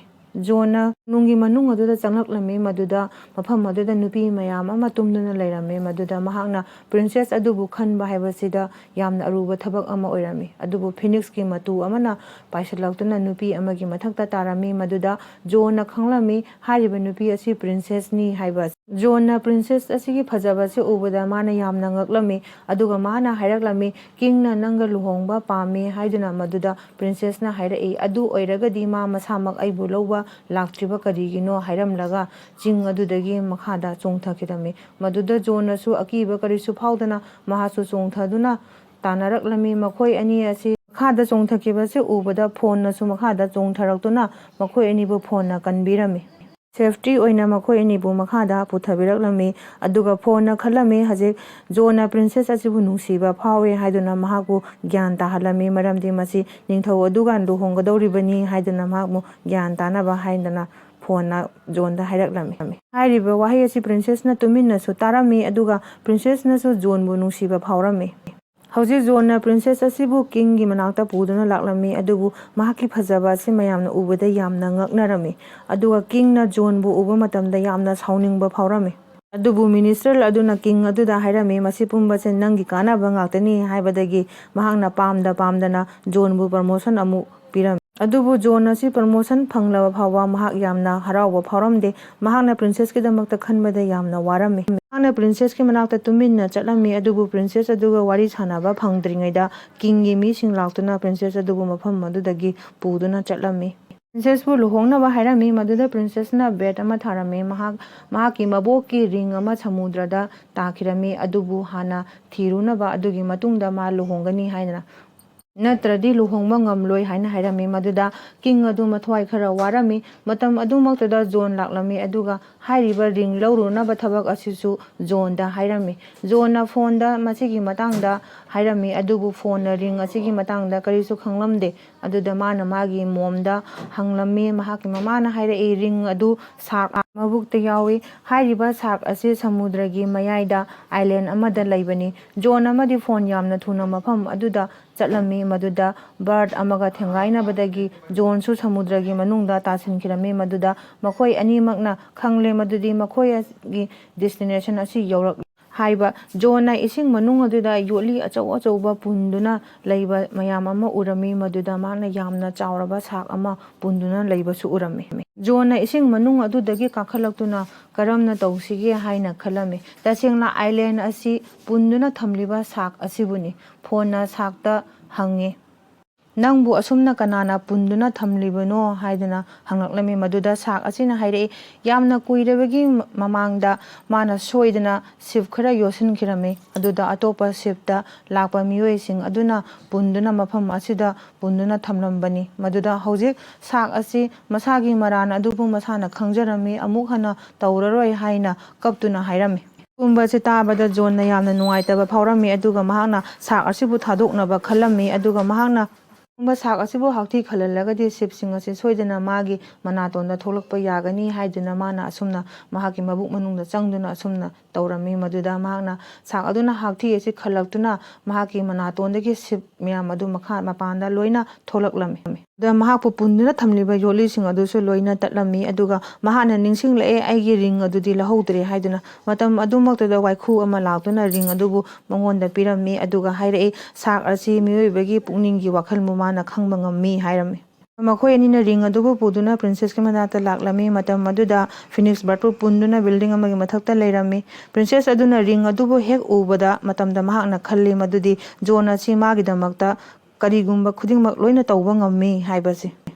ꯖꯣꯟꯅ ꯅꯨꯡꯒꯤ ꯃꯅꯨꯡ ꯑꯗꯨꯗ ꯆꯪꯂꯛꯂꯝꯃꯤ꯫ ꯃꯗꯨꯗ ꯃꯐꯝ ꯑꯗꯨꯗ ꯅꯨꯄꯤ ꯃꯌꯥꯝ ꯑꯃ ꯇꯨꯝꯗꯨꯅ ꯂꯩꯔꯝꯃꯤ꯫ ꯃꯗꯨꯗ ꯃꯍꯥꯛꯅ ꯄ꯭ꯔꯤꯟꯁꯦꯁ ꯑꯗꯨꯕꯨ ꯈꯟꯕ ꯍꯥꯏꯕꯁꯤꯗ ꯌꯥꯝꯅ ꯑꯔꯨꯕ ꯊꯕꯛ ꯑꯃ ꯑꯣꯏꯔꯝꯃꯤ꯫ ꯑꯗꯨꯕꯨ ꯐꯤꯅꯤꯛꯁꯀꯤ ꯃꯇꯨ ꯑꯃꯅ ꯄꯥꯏꯁꯤꯜꯂꯛꯇꯨꯅ ꯅꯨꯄꯤ ꯑꯃꯒꯤ ꯃꯊꯛꯇ ꯇꯥꯔꯝꯃꯤ꯫ ꯃꯗꯨꯗ ꯖꯣꯟꯅ ꯈꯪꯂꯝꯃꯤ ꯍꯥꯏꯔꯤꯕ ꯅꯨꯄꯤ ꯑꯁꯤ ꯄ꯭ꯔꯤꯟꯁꯦꯁꯅꯤ ꯍꯥꯏꯕ꯫ ꯖꯣꯟꯅ ꯄ꯭ꯔꯤꯟꯁꯦꯁ ꯑꯁꯤꯒꯤ ꯐꯖꯕ ꯑꯁꯤ ꯎꯕꯗ ꯃꯥꯅ ꯌꯥꯝꯅ ꯉꯛꯂꯝꯃꯤ, ꯑꯗꯨꯒ ꯃꯥꯅ ꯍꯥꯏꯔꯛꯂꯝꯃꯤ, "ꯀꯤꯡꯅ ꯅꯪꯒ ꯂꯨꯍꯣꯡꯕ ꯄꯥꯝꯃꯤ" ꯍꯥꯏꯗꯨꯅ꯫ ꯃꯗꯨꯗ ꯄ꯭ꯔꯤꯟꯁꯦꯁꯅ ꯍꯥꯏꯔꯛꯏ, "ꯑꯗꯨ ꯑꯣꯏꯔꯒꯗꯤ ꯃꯥ ꯃꯁꯥꯃꯛ ꯑꯩꯕꯨ ꯂꯧꯕ ꯂꯥꯛꯇ꯭ꯔꯤꯕ ꯀꯔꯤꯒꯤꯅꯣ?" ꯍꯥꯏꯔꯝꯂꯒ ꯆꯤꯡ ꯑꯗꯨꯗꯒꯤ ꯃꯈꯥꯗ ꯆꯣꯡꯊꯈꯤꯔꯝꯃꯤ꯫ ꯃꯗꯨꯗ ꯖꯣꯟꯅꯁꯨ ꯑꯀꯤꯕ ꯀꯔꯤꯁꯨ ꯐꯥꯎꯗꯅ ꯃꯍꯥꯛꯁꯨ ꯆꯣꯡꯊꯗꯨꯅ ꯇꯥꯟꯅꯔꯛꯂꯝꯃꯤ꯫ ꯃꯈꯣꯏ ꯑꯅꯤ ꯑꯁꯤ ꯃꯈꯥꯗ ꯆꯣꯡꯊꯈꯤꯕꯁꯤ ꯎꯕꯗ ꯐꯣꯟꯅꯁꯨ ꯃꯈꯥꯗ ꯆꯣꯡꯊꯔꯛꯇꯨꯅ ꯃꯈꯣꯏ ꯑꯅꯤꯕꯨ ꯐꯣꯟꯅ ꯀꯟꯕꯤꯔꯝꯃꯤ꯫ ꯁꯦꯐꯇꯤ ꯑꯣꯏꯅ ꯃꯈꯣꯏ ꯑꯅꯤꯕꯨ ꯃꯈꯥꯗ ꯄꯨꯊꯕꯤꯔꯛꯂꯝꯃꯤ꯫ ꯑꯗꯨꯒ ꯐꯣꯟꯅ ꯈꯜꯂꯝꯃꯤ, ꯍꯧꯖꯤꯛ ꯖꯣꯟꯅ ꯄ꯭ꯔꯤꯟꯁꯦꯁ ꯑꯁꯤꯕꯨ ꯅꯨꯡꯁꯤꯕ ꯐꯥꯎꯏ ꯍꯥꯏꯗꯨꯅ ꯃꯍꯥꯛꯄꯨ ꯒ꯭ꯌꯥꯟ ꯇꯥꯍꯜꯂꯝꯃꯤ, ꯃꯔꯝꯗꯤ ꯃꯁꯤ ꯅꯤꯡꯊꯧ ꯑꯗꯨꯒ ꯂꯨꯍꯣꯡꯒꯗꯧꯔꯤꯕꯅꯤ ꯍꯥꯏꯗꯨꯅ ꯃꯍꯥꯛꯄꯨ ꯒ꯭ꯌꯥꯟ ꯇꯥꯅꯕ ꯍꯥꯏꯗꯅ ꯐꯣꯟꯅ ꯖꯣꯟꯗ ꯍꯥꯏꯔꯛꯂꯝꯃꯤ꯫ ꯍꯥꯏꯔꯤꯕ ꯋꯥꯍꯩ ꯑꯁꯤ ꯄ꯭ꯔꯤꯟꯁꯦꯁꯅ ꯇꯨꯃꯤꯟꯅꯁꯨ ꯇꯥꯔꯝꯃꯤ, ꯑꯗꯨꯒ ꯄ꯭ꯔꯤꯟꯁꯦꯁꯅꯁꯨ ꯖꯣꯟꯕꯨ ꯅꯨꯡꯁꯤꯕ ꯐꯥꯎꯔꯝꯃꯤ꯫ ꯍꯧꯖꯤꯛ ꯖꯣꯟꯅ ꯄ꯭ꯔꯤꯟꯁꯦꯁ ꯑꯁꯤꯕꯨ ꯀꯤꯡꯒꯤ ꯃꯅꯥꯛꯇ ꯄꯨꯗꯨꯅ ꯂꯥꯛꯂꯝꯃꯤ, ꯑꯗꯨꯕꯨ ꯃꯍꯥꯛꯀꯤ ꯐꯖꯕ ꯑꯁꯤ ꯃꯌꯥꯝꯅ ꯎꯕꯗ ꯌꯥꯝꯅ ꯉꯛꯅꯔꯝꯃꯤ, ꯑꯗꯨꯒ ꯀꯤꯡꯅ ꯖꯣꯟꯕꯨ ꯎꯕ ꯃꯇꯝꯗ ꯌꯥꯝꯅ ꯁꯥꯎꯅꯤꯡꯕ ꯐꯥꯎꯔꯝꯃꯤ꯫ ꯑꯗꯨꯕꯨ ꯃꯤꯅꯤꯁꯇꯔ ꯑꯗꯨꯅ ꯀꯤꯡ ꯑꯗꯨꯗ ꯍꯥꯏꯔꯝꯃꯤ, "ꯃꯁꯤ ꯄꯨꯝꯕꯁꯦ ꯅꯪꯒꯤ ꯀꯥꯟꯅꯕ ꯉꯥꯛꯇꯅꯤ" ꯍꯥꯏꯕꯗꯒꯤ ꯃꯍꯥꯛꯅ ꯄꯥꯝꯗ ꯄꯥꯝꯗꯅ ꯖꯣꯟꯕꯨ ꯄ꯭ꯔꯃꯣꯁꯟ ꯑꯃꯨꯛ ꯄꯤꯔꯝꯃꯤ꯫ ꯑꯗꯨꯕꯨ ꯖꯣꯟ ꯑꯁꯤ ꯄ꯭ꯔꯃꯣꯁꯟ ꯐꯪꯂꯕ ꯐꯥꯎꯕ ꯃꯍꯥꯛ ꯌꯥꯝꯅ ꯍꯔꯥꯎꯕ ꯐꯥꯎꯔꯝꯗꯦ꯫ ꯃꯍꯥꯛꯅ ꯄ꯭ꯔꯤꯟꯁꯦꯁꯀꯤꯗꯃꯛꯇ ꯈꯟꯕꯗ ꯌꯥꯝꯅ ꯋꯥꯔꯝꯃꯤ꯫ ꯃꯍꯥꯛꯅ ꯄ꯭ꯔꯤꯟꯁꯦꯁꯀꯤ ꯃꯅꯥꯛꯇ ꯇꯨꯃꯤꯟꯅ ꯆꯠꯂꯝꯃꯤ, ꯑꯗꯨꯕꯨ ꯄ꯭ꯔꯤꯟꯁꯦꯁ ꯑꯗꯨꯒ ꯋꯥꯔꯤ ꯁꯥꯟꯅꯕ ꯐꯪꯗ꯭ꯔꯤꯉꯩꯗ ꯀꯤꯡꯒꯤ ꯃꯤꯁꯤꯡ ꯂꯥꯛꯇꯨꯅ ꯄ꯭ꯔꯤꯟꯁꯦꯁ ꯑꯗꯨꯕꯨ ꯃꯐꯝ ꯑꯗꯨꯗꯒꯤ ꯄꯨꯗꯨꯅ ꯆꯠꯂꯝꯃꯤ꯫ ꯄ꯭ꯔꯤꯟꯁꯦꯁꯄꯨ ꯂꯨꯍꯣꯡꯅꯕ ꯍꯥꯏꯔꯝꯃꯤ꯫ ꯃꯗꯨꯗ ꯄ꯭ꯔꯤꯟꯁꯦꯁꯅ ꯕꯦꯠ ꯑꯃ ꯊꯥꯔꯝꯃꯤ꯫ ꯃꯍꯥꯛ, ꯃꯍꯥꯛꯀꯤ ꯃꯕꯣꯛꯀꯤ ꯔꯤꯡ ꯑꯃ ꯁꯃꯨꯗ꯭ꯔꯗ ꯇꯥꯈꯤꯔꯝꯃꯤ꯫ ꯑꯗꯨꯕꯨ ꯍꯥꯟꯅ ꯊꯤꯔꯨꯅꯕ, ꯑꯗꯨꯒꯤ ꯃꯇꯨꯡꯗ ꯃꯥ ꯂꯨꯍꯣꯡꯒꯅꯤ ꯍꯥꯏꯗꯅ, ꯅꯠꯇ꯭ꯔꯗꯤ ꯂꯨꯍꯣꯡꯕ ꯉꯝꯂꯣꯏ ꯍꯥꯏꯅ ꯍꯥꯏꯔꯝꯃꯤ꯫ ꯃꯗꯨꯗ ꯀꯤꯡ ꯑꯗꯨ ꯃꯊ꯭ꯋꯥꯏ ꯈꯔ ꯋꯥꯔꯝꯃꯤ꯫ ꯃꯇꯝ ꯑꯗꯨꯃꯛꯇꯗ ꯖꯣꯟ ꯂꯥꯛꯂꯝꯃꯤ, ꯑꯗꯨꯒ ꯍꯥꯏꯔꯤꯕ ꯔꯤꯡ ꯂꯧꯔꯨꯅꯕ ꯊꯕꯛ ꯑꯁꯤꯁꯨ ꯖꯣꯟꯗ ꯍꯥꯏꯔꯝꯃꯤ꯫ ꯖꯣꯟꯅ ꯐꯣꯟꯗ ꯃꯁꯤꯒꯤ ꯃꯇꯥꯡꯗ ꯍꯥꯏꯔꯝꯃꯤ, ꯑꯗꯨꯕꯨ ꯐꯣꯟꯅ ꯔꯤꯡ ꯑꯁꯤꯒꯤ ꯃꯇꯥꯡꯗ ꯀꯔꯤꯁꯨ ꯈꯪꯂꯝꯗꯦ꯫ ꯑꯗꯨꯗ ꯃꯥꯅ ꯃꯥꯒꯤ ꯃꯣꯝꯗ ꯍꯪꯂꯝꯃꯤ꯫ ꯃꯍꯥꯛꯀꯤ ꯃꯃꯥꯅ ꯍꯥꯏꯔꯛꯏ, ꯔꯤꯡ ꯑꯗꯨ ꯁꯥꯔꯛ ꯃꯕꯨꯛꯇ ꯌꯥꯎꯏ꯫ ꯍꯥꯏꯔꯤꯕ ꯁꯥꯔꯛ ꯑꯁꯤ ꯁꯃꯨꯗ꯭ꯔꯒꯤ ꯃꯌꯥꯏꯗ ꯑꯥꯏꯂꯦꯟ ꯑꯃꯗ ꯂꯩꯕꯅꯤ꯫ ꯖꯣꯟ ꯑꯃꯗꯤ ꯐꯣꯟ ꯌꯥꯝꯅ ꯊꯨꯅ ꯃꯐꯝ ꯑꯗꯨꯗ ꯆꯠꯂꯝꯃꯤ꯫ ꯃꯗꯨꯗ ꯕꯥꯔꯠ ꯑꯃꯒ ꯊꯦꯡꯒꯥꯏꯅꯕꯗꯒꯤ ꯖꯣꯟꯁꯨ ꯁꯃꯨꯗ꯭ꯔꯒꯤ ꯃꯅꯨꯡꯗ ꯇꯥꯁꯤꯟꯈꯤꯔꯝꯃꯤ꯫ ꯃꯗꯨꯗ ꯃꯈꯣꯏ ꯑꯅꯤꯃꯛꯅ ꯈꯪꯂꯦ ꯃꯗꯨꯗꯤ ꯃꯈꯣꯏꯒꯤ ꯗꯦꯁꯇꯤꯅꯦꯁꯟ ꯑꯁꯤ ꯌꯧꯔꯛꯂꯦ ꯍꯥꯏꯕ꯫ ꯖꯣꯟꯅ ꯏꯁꯤꯡ ꯃꯅꯨꯡ ꯑꯗꯨꯗ ꯌꯣꯠꯂꯤ ꯑꯆꯧ ꯑꯆꯧꯕ ꯄꯨꯟꯗꯨꯅ ꯂꯩꯕ ꯃꯌꯥꯝ ꯑꯃ ꯎꯔꯝꯃꯤ꯫ ꯃꯗꯨꯗ ꯃꯍꯥꯛꯅ ꯌꯥꯝꯅ ꯆꯥꯎꯔꯕ ꯁꯥꯔꯛ ꯑꯃ ꯄꯨꯟꯗꯨꯅ ꯂꯩꯕꯁꯨ ꯎꯔꯝꯃꯤ꯫ ꯖꯣꯟꯅ ꯏꯁꯤꯡ ꯃꯅꯨꯡ ꯑꯗꯨꯗꯒꯤ ꯀꯥꯈꯠꯂꯛꯇꯨꯅ ꯀꯔꯝꯅ ꯇꯧꯁꯤꯒꯦ ꯍꯥꯏꯅ ꯈꯜꯂꯝꯃꯤ꯫ ꯇꯁꯦꯡꯅ ꯑꯥꯏꯂꯦꯟ ꯑꯁꯤ ꯄꯨꯟꯗꯨꯅ ꯊꯝꯂꯤꯕ ꯁꯥꯔꯛ ꯑꯁꯤꯕꯨꯅꯤ꯫ ꯐꯣꯟꯅ ꯁꯥꯔꯛꯇ ꯍꯪꯉꯤ, "ꯅꯪꯕꯨ ꯑꯁꯨꯝꯅ ꯀꯅꯥꯅ ꯄꯨꯟꯗꯨꯅ ꯊꯝꯂꯤꯕꯅꯣ?" ꯍꯥꯏꯗꯨꯅ ꯍꯪꯂꯛꯂꯝꯃꯤ꯫ ꯃꯗꯨꯗ ꯁꯥꯔꯛ ꯑꯁꯤꯅ ꯍꯥꯏꯔꯛꯏ, "ꯌꯥꯝꯅ ꯀꯨꯏꯔꯕꯒꯤ ꯃꯃꯥꯡꯗ ꯃꯥꯅ ꯁꯣꯏꯗꯅ ꯁꯤꯞ ꯈꯔ ꯌꯣꯠꯁꯤꯟꯈꯤꯔꯝꯃꯤ꯫ ꯑꯗꯨꯗ ꯑꯇꯣꯞꯄ ꯁꯤꯞꯇ ꯂꯥꯛꯄ ꯃꯤꯑꯣꯏꯁꯤꯡ ꯑꯗꯨꯅ ꯄꯨꯟꯗꯨꯅ ꯃꯐꯝ ꯑꯁꯤꯗ ꯄꯨꯟꯗꯨꯅ ꯊꯝꯂꯝꯕꯅꯤ꯫ ꯃꯗꯨꯗ ꯍꯧꯖꯤꯛ ꯁꯥꯔꯛ ꯑꯁꯤ ꯃꯁꯥꯒꯤ ꯃꯔꯥꯟ ꯑꯗꯨꯕꯨ ꯃꯁꯥꯅ ꯈꯪꯖꯔꯝꯃꯤ, ꯑꯃꯨꯛ ꯍꯟꯅ ꯇꯧꯔꯔꯣꯏ" ꯍꯥꯏꯅ ꯀꯞꯇꯨꯅ ꯍꯥꯏꯔꯝꯃꯤ꯫ ꯑꯁꯤꯒꯨꯝꯕꯁꯤ ꯇꯥꯕꯗ ꯖꯣꯟꯅ ꯌꯥꯝꯅ ꯅꯨꯡꯉꯥꯏꯇꯕ ꯐꯥꯎꯔꯝꯃꯤ, ꯑꯗꯨꯒ ꯃꯍꯥꯛꯅ ꯁꯥꯔꯛ ꯑꯁꯤꯕꯨ ꯊꯥꯗꯣꯛꯅꯕ ꯈꯜꯂꯝꯃꯤ꯫ ꯑꯗꯨꯒ ꯃꯍꯥꯛꯅ ꯑꯁꯤꯒꯨꯝꯕ ꯁꯥꯔꯛ ꯑꯁꯤꯕꯨ ꯍꯥꯛꯊꯤ ꯈꯜꯍꯜꯂꯒꯗꯤ ꯁꯤꯞꯁꯤꯡ ꯑꯁꯤ ꯁꯣꯏꯗꯅ ꯃꯥꯒꯤ ꯃꯅꯥꯇꯣꯟꯗ ꯊꯣꯛꯂꯛꯄ ꯌꯥꯒꯅꯤ ꯍꯥꯏꯗꯨꯅ ꯃꯥꯅ ꯑꯁꯨꯝꯅ ꯃꯍꯥꯛꯀꯤ ꯃꯕꯨꯛ ꯃꯅꯨꯡꯗ ꯆꯪꯗꯨꯅ ꯑꯁꯨꯝꯅ ꯇꯧꯔꯝꯃꯤ꯫ ꯃꯗꯨꯗ ꯃꯍꯥꯛꯅ ꯁꯥꯔꯛ ꯑꯗꯨꯅ ꯍꯥꯛꯊꯤ ꯑꯁꯤ ꯈꯜꯂꯛꯇꯨꯅ ꯃꯍꯥꯛꯀꯤ ꯃꯅꯥꯇꯣꯟꯗꯒꯤ ꯁꯤꯞ ꯃꯌꯥꯝ ꯑꯗꯨ ꯃꯈꯥ ꯃꯄꯥꯟꯗ ꯂꯣꯏꯅ ꯊꯣꯛꯂꯛꯂꯝꯃꯤ꯫ ꯑꯗ ꯃꯍꯥꯛꯄꯨ ꯄꯨꯟꯗꯨꯅ ꯊꯝꯂꯤꯕ ꯌꯣꯠꯂꯤꯁꯤꯡ ꯑꯗꯨꯁꯨ ꯂꯣꯏꯅ ꯇꯠꯂꯝꯃꯤ꯫ ꯑꯗꯨꯒ ꯃꯍꯥꯛꯅ ꯅꯤꯡꯁꯤꯡꯂꯛꯑꯦ, "ꯑꯩꯒꯤ ꯔꯤꯡ ꯑꯗꯨꯗꯤ ꯂꯧꯍꯧꯗ꯭ꯔꯦ" ꯍꯥꯏꯗꯨꯅ꯫ ꯃꯇꯝ ꯑꯗꯨꯃꯛꯇꯗ ꯋꯥꯏꯈꯨ ꯑꯃ ꯂꯥꯛꯇꯨꯅ ꯔꯤꯡ ꯑꯗꯨꯕꯨ ꯃꯉꯣꯟꯗ ꯄꯤꯔꯝꯃꯤ꯫ ꯑꯗꯨꯒ ꯍꯥꯏꯔꯛꯏ, "ꯁꯥꯔꯛ ꯑꯁꯤ ꯃꯤꯑꯣꯏꯕꯒꯤ ꯄꯨꯛꯅꯤꯡꯒꯤ ꯋꯥꯈꯜꯕꯨ ꯃꯥꯅ ꯈꯪꯕ ꯉꯝꯃꯤ" ꯍꯥꯏꯔꯝꯃꯤ꯫ ꯃꯈꯣꯏ ꯑꯅꯤꯅ ꯔꯤꯡ ꯑꯗꯨꯕꯨ ꯄꯨꯗꯨꯅ ꯄ꯭ꯔꯤꯟꯁꯦꯁꯀꯤ ꯃꯅꯥꯛꯇ ꯂꯥꯛꯂꯝꯃꯤ꯫ ꯃꯇꯝ ꯑꯗꯨꯗ ꯐꯤꯅꯤꯛꯁ ꯕꯥꯔꯠꯄꯨ ꯄꯨꯟꯗꯨꯅ ꯕꯤꯜꯗꯤꯡ ꯑꯃꯒꯤ ꯃꯊꯛꯇ ꯂꯩꯔꯝꯃꯤ꯫ ꯄ꯭ꯔꯤꯟꯁꯦꯁ ꯑꯗꯨꯅ ꯔꯤꯡ ꯑꯗꯨꯕꯨ ꯍꯦꯛ ꯎꯕꯗ ꯃꯇꯝꯗ ꯃꯍꯥꯛꯅ ꯈꯜꯂꯤ ꯃꯗꯨꯗꯤ ꯖꯣꯟ ꯑꯁꯤ ꯃꯥꯒꯤꯗꯃꯛꯇ ꯀꯔꯤꯒꯨꯝꯕ ꯈꯨꯗꯤꯡꯃꯛ ꯂꯣꯏꯅ ꯇꯧꯕ ꯉꯝꯃꯤ ꯍꯥꯏꯕꯁꯤ꯫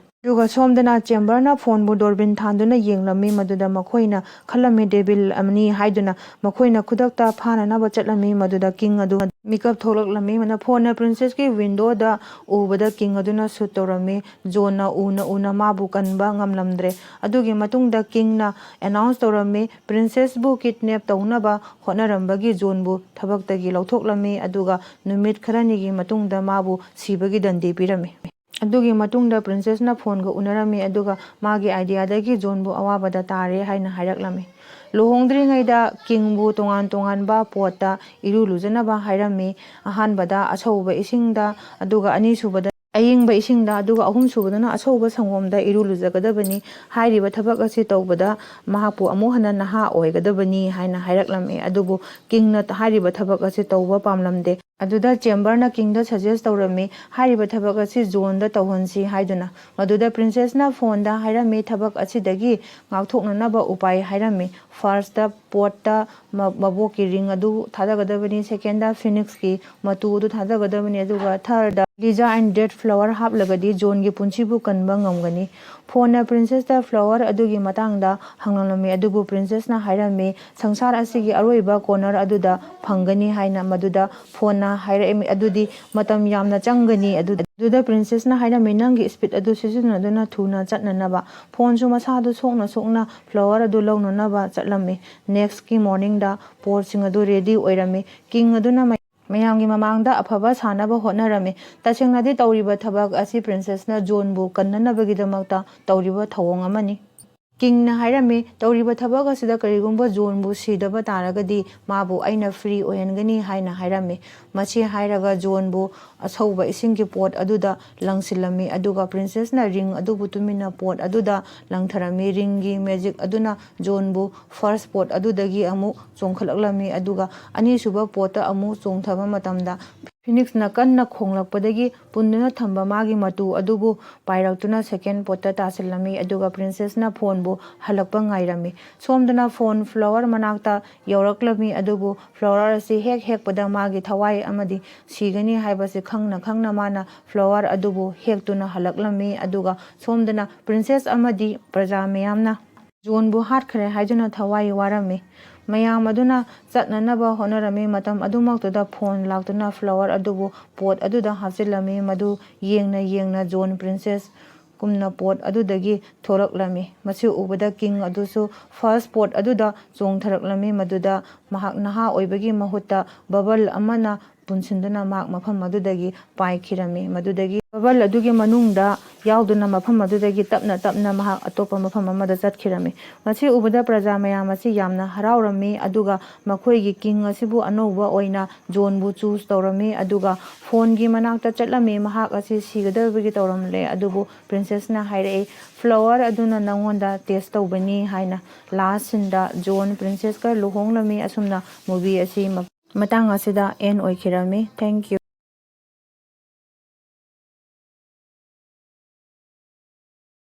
ꯑꯗꯨꯒ ꯁꯣꯝꯗꯅ ꯆꯦꯝꯕꯔꯅ ꯐꯣꯟꯕꯨ ꯗꯣꯔꯕꯤꯟ ꯊꯥꯟꯗꯨꯅ ꯌꯦꯡꯂꯝꯃꯤ꯫ ꯃꯗꯨꯗ ꯃꯈꯣꯏꯅ ꯈꯜꯂꯝꯃꯤ ꯗꯦꯚꯤꯜ ꯑꯃꯅꯤ ꯍꯥꯏꯗꯨꯅ ꯃꯈꯣꯏꯅ ꯈꯨꯗꯛꯇ ꯐꯥꯅꯅꯕ ꯆꯠꯂꯝꯃꯤ꯫ ꯃꯗꯨꯗ ꯀꯤꯡ ꯑꯗꯨ ꯃꯤꯀꯞ ꯊꯣꯛꯂꯛꯂꯝꯃꯤ꯫ ꯃꯗꯨꯅ ꯐꯣꯟꯅ ꯄ꯭ꯔꯤꯟꯁꯦꯁꯀꯤ ꯋꯤꯟꯗꯣꯗ ꯎꯕꯗ ꯀꯤꯡ ꯑꯗꯨꯅ ꯁꯨꯠ ꯇꯧꯔꯝꯃꯤ꯫ ꯖꯣꯟꯅ ꯎꯅ ꯎꯅ ꯃꯥꯕꯨ ꯀꯟꯕ ꯉꯝꯂꯝꯗ꯭ꯔꯦ꯫ ꯑꯗꯨꯒꯤ ꯃꯇꯨꯡꯗ ꯀꯤꯡꯅ ꯑꯦꯅꯥꯎꯟꯁ ꯇꯧꯔꯝꯃꯤ, ꯄ꯭ꯔꯤꯟꯁꯦꯁꯕꯨ ꯀꯤꯗꯅꯦꯞ ꯇꯧꯅꯕ ꯍꯣꯠꯅꯔꯝꯕꯒꯤ ꯖꯣꯟꯕꯨ ꯊꯕꯛꯇꯒꯤ ꯂꯧꯊꯣꯛꯂꯝꯃꯤ꯫ ꯑꯗꯨꯒ ꯅꯨꯃꯤꯠ ꯈꯔꯅꯤꯒꯤ ꯃꯇꯨꯡꯗ ꯃꯥꯕꯨ ꯁꯤꯕꯒꯤ ꯗꯟꯗꯤ ꯄꯤꯔꯝꯃꯤ꯫ ꯑꯗꯨꯒꯤ ꯃꯇꯨꯡꯗ ꯄ꯭ꯔꯤꯟꯁꯦꯁꯅ ꯐꯣꯟꯒ ꯎꯅꯔꯝꯃꯤ꯫ ꯑꯗꯨꯒ ꯃꯥꯒꯤ ꯑꯥꯏꯗꯤꯌꯥꯗꯒꯤ ꯖꯣꯟꯕꯨ ꯑꯋꯥꯕꯗ ꯇꯥꯔꯦ ꯍꯥꯏꯅ ꯍꯥꯏꯔꯛꯂꯝꯃꯤ꯫ ꯂꯨꯍꯣꯡꯗ꯭ꯔꯤꯉꯩꯗ ꯀꯤꯡꯕꯨ ꯇꯣꯉꯥꯟ ꯇꯣꯉꯥꯟꯕ ꯄꯣꯠꯇ ꯏꯔꯨ ꯂꯨꯖꯅꯕ ꯍꯥꯏꯔꯝꯃꯤ꯫ ꯑꯍꯥꯟꯕꯗ ꯑꯁꯧꯕ ꯏꯁꯤꯡꯗ, ꯑꯗꯨꯒ ꯑꯅꯤꯁꯨꯕꯗ ꯑꯏꯪꯕ ꯏꯁꯤꯡꯗ, ꯑꯗꯨꯒ ꯑꯍꯨꯝꯁꯨꯕꯗꯅ ꯑꯁꯧꯕ ꯁꯪꯒꯣꯝꯗ ꯏꯔꯨ ꯂꯨꯖꯒꯗꯕꯅꯤ꯫ ꯍꯥꯏꯔꯤꯕ ꯊꯕꯛ ꯑꯁꯤ ꯇꯧꯕꯗ ꯃꯍꯥꯛꯄꯨ ꯑꯃꯨꯛ ꯍꯟꯅ ꯅꯍꯥ ꯑꯣꯏꯒꯗꯕꯅꯤ ꯍꯥꯏꯅ ꯍꯥꯏꯔꯛꯂꯝꯃꯤ꯫ ꯑꯗꯨꯕꯨ ꯀꯤꯡꯅ ꯍꯥꯏꯔꯤꯕ ꯊꯕꯛ ꯑꯁꯤ ꯇꯧꯕ ꯄꯥꯝꯂꯝꯗꯦ꯫ ꯑꯗꯨꯗ ꯆꯦꯝꯕꯔꯅ ꯀꯤꯡꯗ ꯁꯖꯦꯁ ꯇꯧꯔꯝꯃꯤ, ꯍꯥꯏꯔꯤꯕ ꯊꯕꯛ ꯑꯁꯤ ꯖꯣꯟꯗ ꯇꯧꯍꯟꯁꯤ ꯍꯥꯏꯗꯨꯅ꯫ ꯃꯗꯨꯗ ꯄ꯭ꯔꯤꯟꯁꯦꯁꯅ ꯐꯣꯟꯗ ꯍꯥꯏꯔꯝꯃꯤ, ꯊꯕꯛ ꯑꯁꯤꯗꯒꯤ ꯉꯥꯛꯊꯣꯛꯅꯅꯕ ꯎꯄꯥꯏ ꯍꯥꯏꯔꯝꯃꯤ꯫ ꯐꯥꯔꯁꯇ ꯄꯣꯠꯇ ꯃ-, ꯃꯕꯣꯛꯀꯤ ꯔꯤꯡ ꯑꯗꯨ ꯊꯥꯗꯒꯗꯕꯅꯤ, ꯁꯦꯀꯦꯟꯗ ꯐꯤꯅꯤꯛꯁꯀꯤ ꯃꯇꯨ ꯑꯗꯨ ꯊꯥꯗꯒꯗꯕꯅꯤ, ꯑꯗꯨꯒ ꯊꯥꯔꯗ ꯂꯤꯖꯥ ꯑꯦꯟ ꯗꯦꯠ ꯐ꯭ꯂꯥꯋꯔ ꯍꯥꯞꯂꯒꯗꯤ ꯖꯣꯟꯒꯤ ꯄꯨꯟꯁꯤꯕꯨ ꯀꯟꯕ ꯉꯝꯒꯅꯤ꯫ ꯐꯣꯟꯅ ꯄ꯭ꯔꯤꯟꯁꯦꯁꯇ ꯐ꯭ꯂꯥꯋꯔ ꯑꯗꯨꯒꯤ ꯃꯇꯥꯡꯗ ꯍꯪꯂꯝꯂꯝꯃꯤ, ꯑꯗꯨꯕꯨ ꯄ꯭ꯔꯤꯟꯁꯦꯁꯅ ꯍꯥꯏꯔꯝꯃꯤ, ꯁꯪꯁꯥꯔ ꯑꯁꯤꯒꯤ ꯑꯔꯣꯏꯕ ꯀꯣꯔꯅꯔ ꯑꯗꯨꯗ ꯐꯪꯒꯅꯤ ꯍꯥꯏꯅ꯫ ꯃꯗꯨꯗ ꯐꯣꯟꯅ ꯍꯥꯏꯔꯛꯏ, ꯑꯗꯨꯗꯤ ꯃꯇꯝ ꯌꯥꯝꯅ ꯆꯪꯒꯅꯤ꯫ ꯑꯗꯨꯗ, ꯑꯗꯨꯗ ꯄ꯭ꯔꯤꯟꯁꯦꯁꯅ ꯍꯥꯏꯔꯝꯃꯤ, ꯅꯪꯒꯤ ꯁ꯭ꯄꯤꯠ ꯑꯗꯨ ꯁꯤꯖꯤꯟꯅꯗꯨꯅ ꯊꯨꯅ ꯆꯠꯅꯅꯕ꯫ ꯐꯣꯟꯁꯨ ꯃꯁꯥꯗꯨ ꯁꯣꯛꯅ ꯁꯣꯛꯅ ꯐ꯭ꯂꯥꯋꯔ ꯑꯗꯨ ꯂꯧꯅꯅꯕ ꯆꯠꯂꯝꯃꯤ꯫ ꯅꯦꯛꯁꯀꯤ ꯃꯣꯔꯅꯤꯡꯗ ꯄꯣꯠꯁꯤꯡ ꯑꯗꯨ ꯔꯦꯗꯤ ꯑꯣꯏꯔꯝꯃꯤ꯫ ꯀꯤꯡ ꯑꯗꯨꯅ ꯃꯌꯥꯝꯒꯤ ꯃꯃꯥꯡꯗ ꯑꯐꯕ ꯁꯥꯅꯕ ꯍꯣꯠꯅꯔꯝꯃꯤ꯫ ꯇꯁꯦꯡꯅꯗꯤ ꯇꯧꯔꯤꯕ ꯊꯕꯛ ꯑꯁꯤ ꯄ꯭ꯔꯤꯟꯁꯦꯁꯅ ꯖꯣꯟꯕꯨ ꯀꯟꯅꯅꯕꯒꯤꯗꯃꯛꯇ ꯇꯧꯔꯤꯕ ꯊꯧꯑꯣꯡ ꯑꯃꯅꯤ꯫ ꯀꯤꯡꯅ ꯍꯥꯏꯔꯝꯃꯤ, ꯇꯧꯔꯤꯕ ꯊꯕꯛ ꯑꯁꯤꯗ ꯀꯔꯤꯒꯨꯝꯕ ꯖꯣꯟꯕꯨ ꯁꯤꯗꯕ ꯇꯥꯔꯒꯗꯤ ꯃꯥꯕꯨ ꯑꯩꯅ ꯐ꯭ꯔꯤ ꯑꯣꯏꯍꯟꯒꯅꯤ ꯍꯥꯏꯅ ꯍꯥꯏꯔꯝꯃꯤ꯫ ꯃꯁꯤ ꯍꯥꯏꯔꯒ ꯖꯣꯟꯕꯨ ꯑꯁꯧꯕ ꯏꯁꯤꯡꯒꯤ ꯄꯣꯠ ꯑꯗꯨꯗ ꯂꯪꯁꯤꯜꯂꯝꯃꯤ, ꯑꯗꯨꯒ ꯄ꯭ꯔꯤꯟꯁꯦꯁꯅ ꯔꯤꯡ ꯑꯗꯨꯕꯨ ꯇꯨꯃꯤꯟꯅ ꯄꯣꯠ ꯑꯗꯨꯗ ꯂꯪꯊꯔꯝꯃꯤ꯫ ꯔꯤꯡꯒꯤ ꯃꯦꯖꯤꯛ ꯑꯗꯨꯅ ꯖꯣꯟꯕꯨ ꯐꯥꯔꯁ ꯄꯣꯠ ꯑꯗꯨꯗꯒꯤ ꯑꯃꯨꯛ ꯆꯣꯡꯈꯠꯂꯛꯂꯝꯃꯤ, ꯑꯗꯨꯒ ꯑꯅꯤꯁꯨꯕ ꯄꯣꯠꯇ ꯑꯃꯨꯛ ꯆꯣꯡꯊꯕ ꯃꯇꯝꯗ Phoenixꯅ ꯀꯟꯅ ꯈꯣꯡꯂꯛꯄꯗꯒꯤ ꯄꯨꯟꯗꯨꯅ ꯊꯝꯕ ꯃꯥꯒꯤ ꯃꯇꯨ ꯑꯗꯨꯕꯨ ꯄꯥꯏꯔꯛꯇꯨꯅ second portꯇ ꯇꯥꯁꯤꯜꯂꯝꯃꯤ, ꯑꯗꯨꯒ Princessꯅ phoneꯕꯨ ꯍꯜꯂꯛꯄ ꯉꯥꯏꯔꯝꯃꯤ꯫ ꯁꯣꯝꯗꯅ phone flower ꯃꯅꯥꯛꯇ ꯌꯧꯔꯛꯂꯝꯃꯤ, ꯑꯗꯨꯕꯨ flower ꯑꯁꯤ ꯍꯦꯛ ꯍꯦꯛꯄꯗ ꯃꯥꯒꯤ ꯊꯋꯥꯏ ꯑꯃꯗꯤ ꯁꯤꯒꯅꯤ ꯍꯥꯏꯕꯁꯤ ꯈꯪꯅ ꯈꯪꯅ ꯃꯥꯅ flower ꯑꯗꯨꯕꯨ ꯍꯦꯛꯇꯨꯅ ꯍꯜꯂꯛꯂꯝꯃꯤ꯫ ꯑꯗꯨꯒ ꯁꯣꯝꯗꯅ Princess ꯑꯃꯗꯤ ꯄ꯭ꯔꯖꯥ ꯃꯌꯥꯝꯅ Johnꯕꯨ ꯍꯥꯠꯈ꯭ꯔꯦ ꯍꯥꯏꯗꯨꯅ ꯊꯋꯥꯏ ꯋꯥꯔꯝꯃꯤ꯫ ꯃꯌꯥꯝ ꯑꯗꯨꯅ ꯆꯠꯅꯅꯕ ꯍꯣꯠꯅꯔꯝꯃꯤ꯫ ꯃꯇꯝ ꯑꯗꯨꯃꯛꯇꯨꯗ phone ꯂꯥꯛꯇꯨꯅ flower ꯑꯗꯨꯕꯨ pot ꯑꯗꯨꯗ ꯍꯥꯞꯆꯤꯜꯂꯝꯃꯤ꯫ ꯃꯗꯨ ꯌꯦꯡꯅ ꯌꯦꯡꯅ John Princess ꯀꯨꯝꯅ pot ꯑꯗꯨꯗꯒꯤ ꯊꯣꯔꯛꯂꯝꯃꯤ꯫ ꯃꯁꯤ ꯎꯕꯗ king ꯑꯗꯨꯁꯨ first pot ꯑꯗꯨꯗ ꯆꯣꯡꯊꯔꯛꯂꯝꯃꯤ꯫ ꯃꯗꯨꯗ ꯃꯍꯥꯛ ꯅꯍꯥ ꯑꯣꯏꯕꯒꯤ ꯃꯍꯨꯠꯇ bubble ꯑꯃꯅ ꯄꯨꯟꯁꯤꯟꯗꯨꯅ ꯃꯍꯥꯛ ꯃꯐꯝ ꯑꯗꯨꯗꯒꯤ ꯄꯥꯏꯈꯤꯔꯝꯃꯤ꯫ ꯃꯗꯨꯗꯒꯤ bubble ꯑꯗꯨꯒꯤ ꯃꯅꯨꯡꯗ ꯌꯥꯎꯗꯨꯅ ꯃꯐꯝ ꯑꯗꯨꯗꯒꯤ ꯇꯞꯅ ꯇꯞꯅ ꯃꯍꯥꯛ ꯑꯇꯣꯞꯄ ꯃꯐꯝ ꯑꯃꯗ ꯆꯠꯈꯤꯔꯝꯃꯤ꯫ ꯃꯁꯤ ꯎꯕꯗ ꯄ꯭ꯔꯖꯥ ꯃꯌꯥꯝ ꯑꯁꯤ ꯌꯥꯝꯅ ꯍꯔꯥꯎꯔꯝꯃꯤ, ꯑꯗꯨꯒ ꯃꯈꯣꯏꯒꯤ king ꯑꯁꯤꯕꯨ ꯑꯅꯧꯕ ꯑꯣꯏꯅ Johnꯕꯨ choose ꯇꯧꯔꯝꯃꯤ꯫ ꯑꯗꯨꯒ phoneꯒꯤ ꯃꯅꯥꯛꯇ ꯆꯠꯂꯝꯃꯤ꯫ ꯃꯍꯥꯛ ꯑꯁꯤ ꯁꯤꯒꯗꯧꯕꯒꯤ ꯇꯧꯔꯝꯂꯦ, ꯑꯗꯨꯕꯨ Princessꯅ ꯍꯥꯏꯔꯛꯏ, flower ꯑꯗꯨꯅ ꯅꯪꯉꯣꯟꯗ test ꯇꯧꯕꯅꯤ ꯍꯥꯏꯅ꯫ Last sceneꯗ John Princessꯀ ꯂꯨꯍꯣꯡꯂꯝꯃꯤ꯫ ꯑꯁꯨꯝꯅ movie ꯑꯁꯤ ꯃ-, ꯃꯇꯥꯡ ꯑꯁꯤꯗ end ꯑꯣꯏꯈꯤꯔꯝꯃꯤ꯫ Thank you꯫